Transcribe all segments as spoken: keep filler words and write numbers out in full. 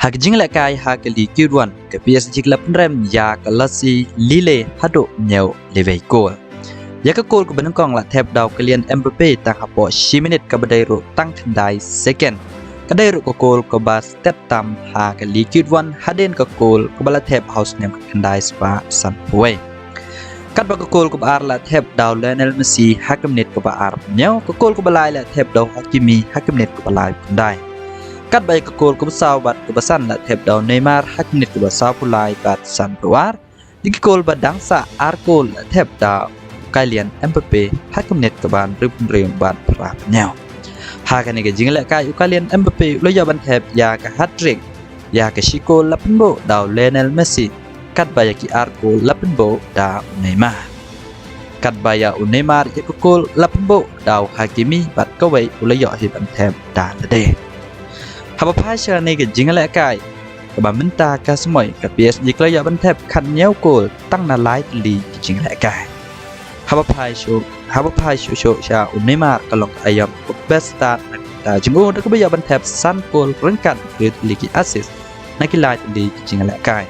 Ha ka jinglehkai ha ka Ligue One, ka P S G ka la pynrem ïa ka Lasi Lille haduh hynñiew lewei kol. Ïa ka kol kaba nyngkong la thep da u Kylian Mbappe tang hapoh shi minit, kaba dei ruh tang khyndai second. Ka dei ruh ka kol kaba stet tam ha ka Ligue One hadien ka kol kaba la thep ha u snem khyndai spah sanphew wei. Katba ka kol kaba ar la thep da u Lionel Messi ha ka minit kaba arphew hynñiew, ka kol kaba lai la thep da u Hakimi ha ka minit kaba laiphew khyndai. Katba ïa ka kol kaba saw bad kaba san la thep da u Neymar ha ka minit kaba sawphew lai bad sanphew ar. Ïa ki kol ba dang sah ar kol la thep da u Kylian Mbappe ha ka minit kaba hynriewphew hynriew bad phraphew hynñiew. Ha kane ka jinglehkai u Kylian Mbappe u la ïoh ban thep ïa ka hat-trick. Ïa ka shi kol la pynbud da u Lionel Messi, katba ïa ki ar kol la pynbud da u Neymar. Katba ïa u Neymar ïa ka kol la pynbud da u Hakimi bad kawei u la ïoh hi ban thep da lade. Haba phai sha kane ka jinglehkai kaba mynta ka sngi, ka P S G ka la ïoh ban thep khathynñiew kol tang na lai tylli ki jinglehkai. Haba phai shuh, haba phai shuh shuh sha u Neymar, ka long ka aïom kaba best start na ka bynta jong u da kaba ïoh ban thep san kol ryngkat hynriew tylli ki assist na ki lai tylli ki jinglehkai.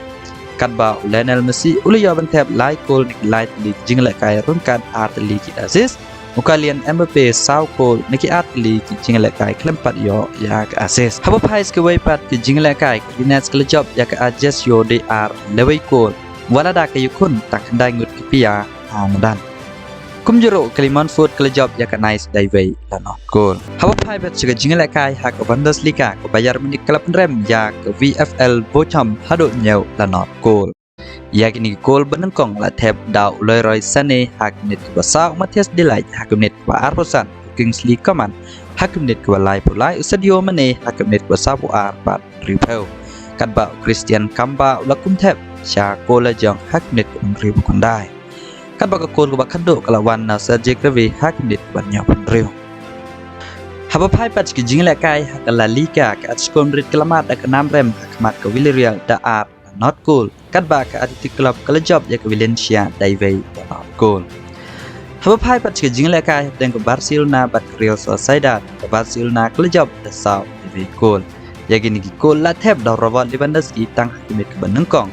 Katba u Lionel Messi u la ïoh ban thep lai kol na ki lai tylli ki jinglehkai ryngkat ar tylli ki assist. U Kylian Mbappe saw kol na ki ar tylli ki jinglehkai khlem pat ïoh ïa ka assist. Haba phai sha kawei pat ki jinglehkai, ka Rennes ka la jop ïa ka Ajaccio da ar lewei kol, wat la da ka ïakhun tang khyndai ngut ki pia ha madan. Kumjuh ruh ka Clermont Foot ka la jop ïa ka Nice da wei la nod kol. Haba phai pat sha ka jinglehkai ha ka Bundesliga, ka Bayern Munich ka la pynrem ïa ka VfL Bochum haduh hynñiew la nod kol. Ïa kine ki kol ba nyngkong la thep da u Leroy Sané ha ka minit kaba saw, u Matthijs de Ligt ha ka minit kaba arphew san, u Kingsley Coman ha ka minit kaba laiphew lai, u Sadio Mane ha ka minit kaba sawphew ar bad hynriewphew. Katba u Christian Kamba u la kum thep sha kol la jong ha ka minit kaba hynriewphew khyndai. Katba ka kol kaba khatduh ka la wan na u Serge Gnabry ha ka minit kaba hynñiewphew hynriew. Haba phai pat sha ki jinglehkai ha ka La Liga, ka Atletico Madrid ka la mad da ka nam rem ha khmat ka Villarreal da ar la nod kol. Katba ka Athletic Club ka la jop ïa ka Valencia da wei la nod kol. Haba phai pat sha ki jinglehkai hapdeng ka Barcelona bad ka Real Sociedad, ka Barcelona ka la jop da saw da wei kol. Ïa kine ki kol la thep da u Robert Lewandowski tang ha ka minit kaba nyngkong.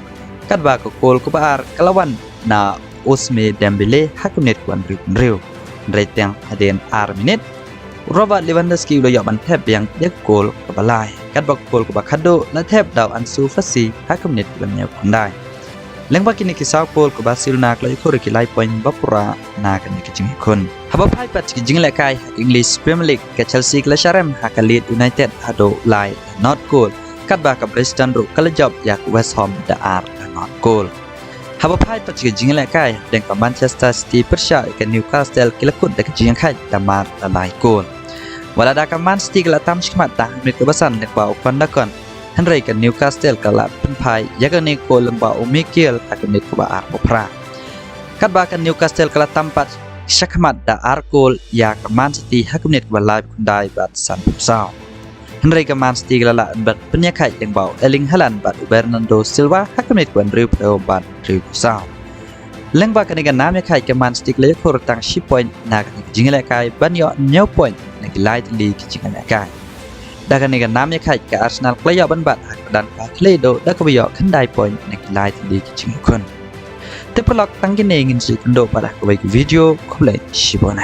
Katba ka kol kaba ar ka la wan na Ousmane Dembélé ha ka minit kaba hynriewphew hynriew. Hynrei tang hadien ar minit, u Robert Lewandowski u la ïoh ban thep biang ïa ka kol kaba lai. Katba ka kol kaba khatduh la thep da u Ansu Fati ha ka minit kaba hynñiewphew khyndai. Lyngba kine ki saw kol, ka Barcelona ka la ïakhun ïa ki lai point ba pura na kane ka jingïakhun. Haba phai pat sha ki jinglehkai ha ka English Premier League, ka Chelsea ka la sharem ha ka Leeds United haduh lai la nod kol. Katba ka Brighton ruh ka la jop ïa ka West Ham da ar la nod kol. Haba phai pat sha ki jinglehkai hapdeng ka Manchester City pyrshah ïa ka Newcastle, ki la kut da ka jingïakhaid da mar la lai kol. Wat la da ka Man City ka la tam shakhmat tang ha ka minit kaba san lyngba u Gundogan, hynrei ka Newcastle ka la pynphai ïa kane ka kol lyngba u Mikel ha ka minit kaba arphew phra. Katba ka Newcastle ka la tam pat shakhmat da ar kol ïa ka Man City ha ka minit kaba laiphew khyndai bad sanphew saw. Hynrei ka Man City ka la lah ban pynïakhaid lyngba u Erling Haaland bad u Bernardo Silva ha ka minit kaba hynriewphew bad hynriewphew saw. Lyngba kane ka nam ïakhaid, ka Man City ka la ïakhun tang shi point na kane ka jinglehkai ban ïoh hynñiew point na ki lai tylli ki jinglehkai. Da kane ka nam ïakhaid, ka Arsenal ka la ïoh ban bat ha ka madan kaba khlei duh da kaba ïoh khyndai point na ki lai tylli ki jingïakhun. Te paralok, tang kine, ngin sa ïakynduh pat ha kawei ka video. Khublei shibun.